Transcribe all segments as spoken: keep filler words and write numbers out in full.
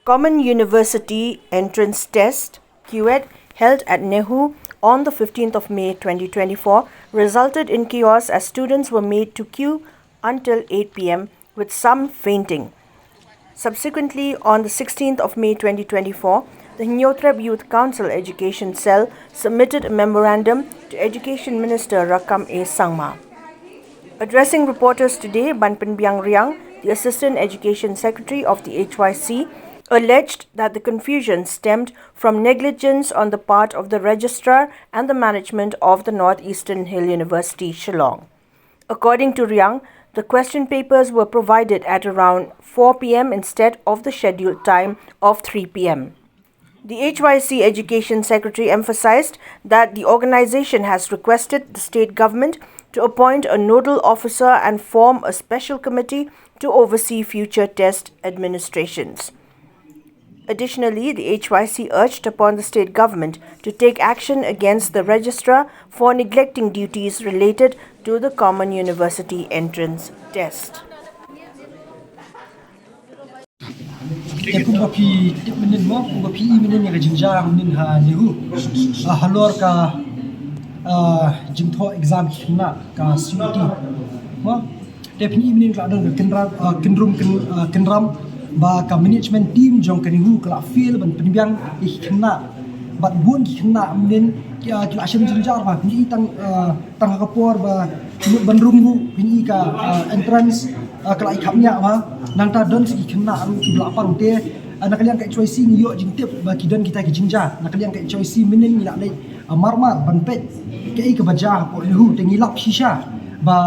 Common University Entrance Test, CUET, held at NEHU on the fifteenth of May twenty twenty-four resulted in chaos as students were made to queue until eight p.m., with some fainting. Subsequently, on the sixteenth of May twenty twenty-four, the Hynñiewtrep Youth Council Education Cell submitted a memorandum to Education Minister Rakkam A Sangma. Addressing reporters today, Ban Pynbiang Riang, the Assistant Education Secretary of the H Y C, alleged that the confusion stemmed from negligence on the part of the registrar and the management of the North Eastern Hill University, Shillong. According to Riang, the question papers were provided at around four p.m. instead of the scheduled time of three p.m. The H Y C Education Secretary emphasized that the organization has requested the state government to appoint a nodal officer and form a special committee to oversee future test administrations. Additionally, the H Y C urged upon the state government to take action against the registrar for neglecting duties related to the Common University Entrance Test. Te kumba phi tip mynnin mo, kumba phi i mynnin ïa ka jingjia mynnin ha NEHU. Ah, halor ka, ah, jingthoh exam ki khynnah ka CUET. Mo, te phi i mynnin ka la don ka kynram, ah, kynrum kyn, ah, kynram ba ka management team jong ka NEHU ka la fail ban pynbiang ïa ki khynnah. Bad bun ki khynnah mynnin ki, ah, ki la shem jingjar ba phi i tang, ah, tang ha ka por ba mut ban rung ruh phi i ka, ah, entrance, ah, ka la i khapngiah ba nangta don sa ki khynnah ruh kiba la pang te, ah, na ka liang ka H Y C ngi ïoh jingtip ba ki don kita ki jingjia. Na ka liang ka H Y C mynnin ngi la leit, ah, marmar ban peit kaei kaba jia hapoh NEHU te ngi lap shisha ba,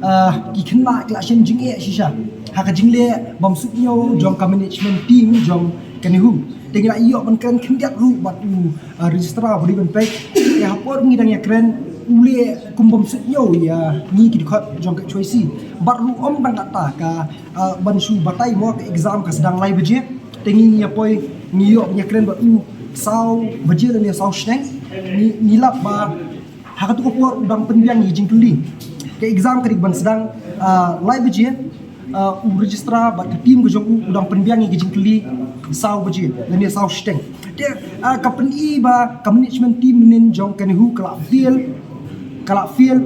ah, ki khynnah ki la shem jingeh shisha ha ka jingleh bym suidñiew jong ka management team jong ka NEHU. Te ngi la ïoh ban kren khyndiat ruh bad u, ah, registrar ba dei ban peit. Te ha por ngi dang ïa kren u leh kum bym suidñiew ïa ngi ki dkhot jong ka H Y C. Bad ruh ym tang katta ka, ah, ban shu batai mo ka exam ka sdang lai baje. Te ngi ïa poi ngi ïoh ban ïa kren bad u saw baje lane saw shneng. Ngi, ngi lap ba ha katu ka por u dang pynbiang ïa ki jingkylli. Ka exam ka dei ban sdang, ah, lai baje, ah, u registrar bad ka team ka jong u u dang pynbiang ïa ki jingkylli saw baje lane saw shiteng. Te, ah, ka pyni ba ka management team mynnin jong ka NEHU ka la fail, ka la fail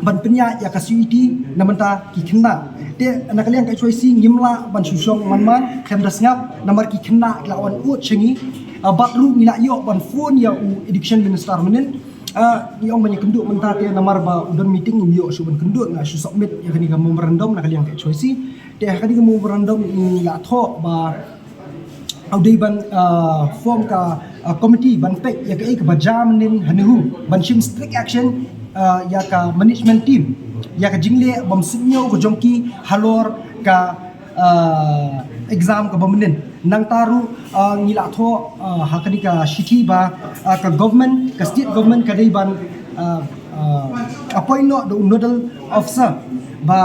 ban pynïaid ïa ka CUET na bynta ki khynnah. Te na ka liang ka H Y C ngim lah ban shu shong man man khlem da sngap namar ki khynnah ki la wan ud sha ngi, ah, bad ruh ngi la ïoh ban phone ïa u education minister mynnin. Ah, ngi ong ban ïa kynduh mynta te namar ba u don meeting ngim ïoh shuh ban kynduh, nga shu submit ïa kane ka memorandum na ka liang ka H Y C. Te ha kane ka memorandum ngi la thoh ba u dei ban, ah, form ka, ah, committee ban peit ïa kaei kaba jia mynnin ha NEHU ban shim strict action, ah, ïa ka management team ïa ka jingleh bym suidñiew ka jong ki halor ka, ah, exam kaba mynnin. Nangta ruh, ah, ngi la thoh, ah, ha kane ka shithi ba, ah, ka government, ka state government ka dei ban, ah, ah, appoint noh da u nodal officer ba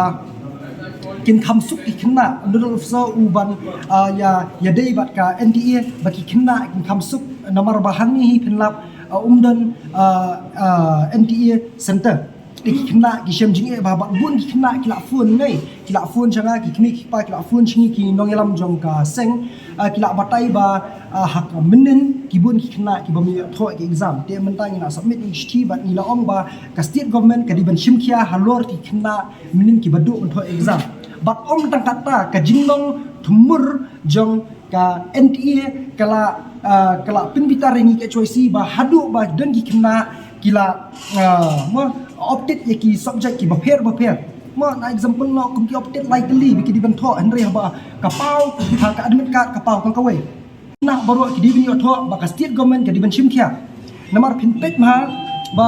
kin kham suk ki khynnah, nodal officer u ban, ah, ïa, ïa dei bad ka N T A ba ki khynnah kin kham suk namar ba hangne hi phin lap, ah, um don, ah, ah, N T A center. Te ki khynnah ki shem jingeh ba bad bun ki khynnah ki la phone ngi, ki la phone sha nga, ki kmie ki kpa ki la phone sha ngi ki nongïalam jong ka seng, ah, ki la batai ba, ah, ha ka mynnin ki bun ki khynnah ki bym ïoh thoh ki exam. Te mynta ngi la submit ïa ki shithi bad ngi la ong ba ka state government ka dei ban shim khia halor ki khynnah mynnin kiba duh ban thoh exam. Bad ym tang katta, ka jinglong thmur jong ka N T A ka la, ah, ka la pynbitar ïa ngi ka H Y C ba haduh ba don ki khynnah ki la, ah, mo, opted ïa ki subject kiba pher ba pher. Mo, na example noh kum ki opted lai tylli ba ki dei ban thoh, hynrei haba ka paw ha ka admit card ka paw tang kawei. Na baroh ki dei ban ïoh thoh ba ka state government ka dei ban shim khia. Namar phin peit ma ba,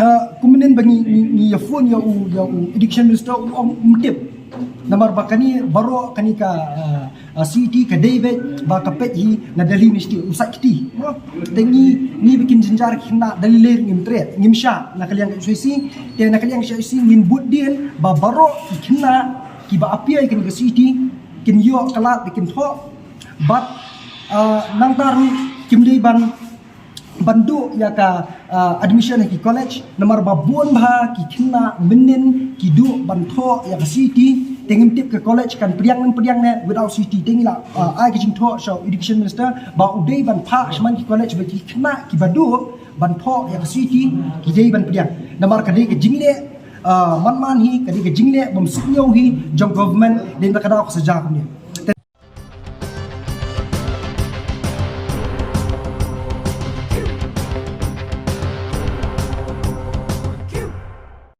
ah, kum mynnin ba ngi, ngi, ngi ïa phone ïa u, ïa u education minister u ong um tip. Namar ba kane baroh kane ka, ah, ah, CUET ka dei beit ba ka peit hi na Delhi University u sait kti. Te ngi, ngi ba kin jynjar ki khynnah da lei lei ngim treh, ngim shah na ka liang ka H Y C. Te na ka liang ka H Y C ngin bud dien ba baroh ki khynnah kiba appear ïa kane ka CUET kin ïoh ka lad ba kin thoh. Bad, ah, nangta ruh kim dei ban, ban duh ïa ka, ah, admission ha ki college namar ba bun bha ki khynnah mynnin ki duh ban thoh ïa ka CUET. Te ngim tip ka college kan pdiang ne ym pdiang ne without C U E T. Te ngi la, uh, ai ka jingthoh sha u education minister ba u dei ban phah shaman ki college ba ki khynnah kiba duh ban thoh ïa ka C U E T ki dei ban pdiang. Namar ka dei ka jingleh, uh, man man hi, ka dei ka jingleh bym sngewthuh hi jong government, dei na ka daw ka sa jia kumne.